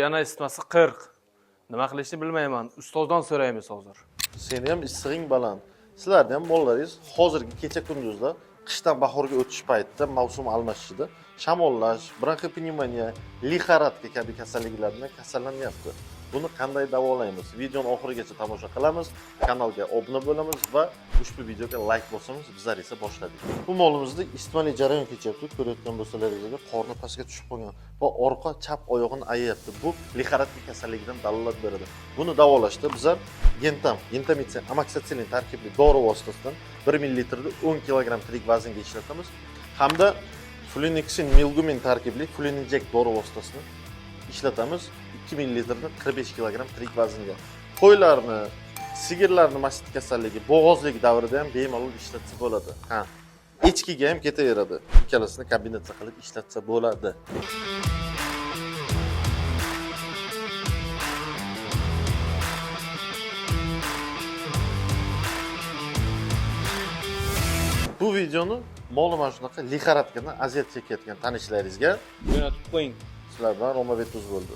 Yana isitmasi 40. Nima qilishni bilmayman. Ustozdan so'raymiz hozir. Seni ham issig'ing baland. Sizlarni ham mollaringiz hozirgi kecha kunduzda qishdan bahorga o'tish paytida mavsum almashishida shamollash, bronxopnevmoniya, лихорадка kabi kasalliklar bilan kasallanyapti. Buni qanday davolaymiz? Videoni oxirigacha tomosha qilamiz, kanalga obuna bo'lamiz va ushbu videoga like bosamiz. Bizlar esa boshladik. Bu molimizda isitmali jarayon kechyapti. Ko'rayotgan bo'lsalaringiz agar qorni pastga tushib qolgan va orqa chap oyog'ini ayayapti. Bu лихорадка kasalligidan dalolat beradi. Buni davolashda bizlar Gentam, gentamitsin, amoksitsilin tarkibli dori vositasidan 1 millilitrni 10 kg tirik vaznga ishlatamiz hamda fluniksin milgumin tarkibli fluninjek dori vositasini ishlatamiz 2 millilitrni 45 kg tirik vaznga. Qo'ylarni, sigirlarni mastit kasalligi, bo'g'ozlik davrida ham bemalol ishlatsa bo'ladi. Ha. Echkiga ham ketaveradi. Ikkalasini kombinatsiya qilib ishlatsa bo'ladi. Bu videoni moli mana shunaqa лихорадка dan aziyat chekayotgan tanishlaringizga Jo'natib qo'ying. Sizlar bilan Roma Betuz bo'ldi.